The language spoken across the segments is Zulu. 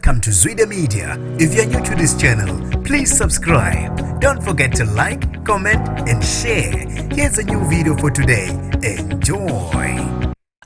Welcome to Zwida Media. If you're new to this channel, please subscribe. Don't forget to like, comment, and share. Here's a new video for today. Enjoy.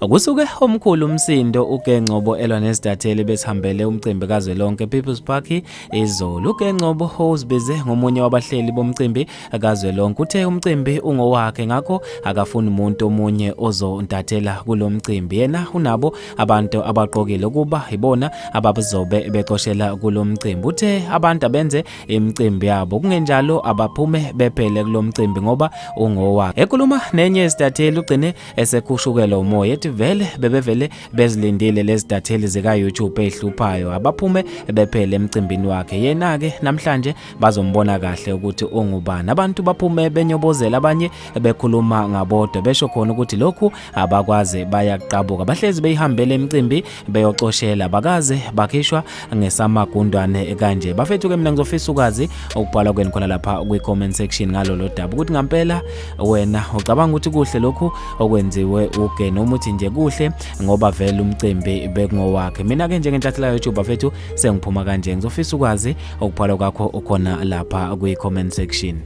Kusuke omkhulu umsindo uGengcobo elwa nezidatheli besihambele umcimbi kazwelonke People's Park izolo. UGengcobo ozibize ngomunye wabahleli bomcimbi kazwelonke uthe umcimbi ungowakhe ngakho akafuni umuntu omunye ozontathela kulo mcimbi. Yena unabo abantu abaqokile ukuba ibona abazobe becoshela kulo mcimbi. Uthe abantu abenze imicimbi yabo kungenjalo abaphume bephele kulo mcimbi ngoba ungowakhe. Ekhuluma nenye yezidatheli ugcine esekhushukela umoya ethi vele bebevele bezilindile lezidatheli zika YouTube ezihluphayo abaphume bephele emcimbini wakhe. Yena ke namhlanje bazombona kahle ukuthi ungubani. Abantu baphume benyobozela, abanye bekhuluma ngabodwa besho khona ukuthi lokhu abakwazi bayaqabuka. Bahlezi beyihambele imicimbi beyocoshela, bakaze bakhishwa ngesamagundwane kanje. Bafethu ke mina ngizofisa ukwazi ukubhala kwenu khona lapha kwi-comment section ngalolo daba ukuthi ngampela wena ucabanga ukuthi kuhle lokhu okwenziwe uGe noma uthi nje kuhle ngoba vele umcimbi bekungowakhe. Mina ke njengenhlathela YouTube bafethu sengiphuma kanje, ngizofisa ukwazi ukubhala kwakho ukhona lapha kwi-comment section.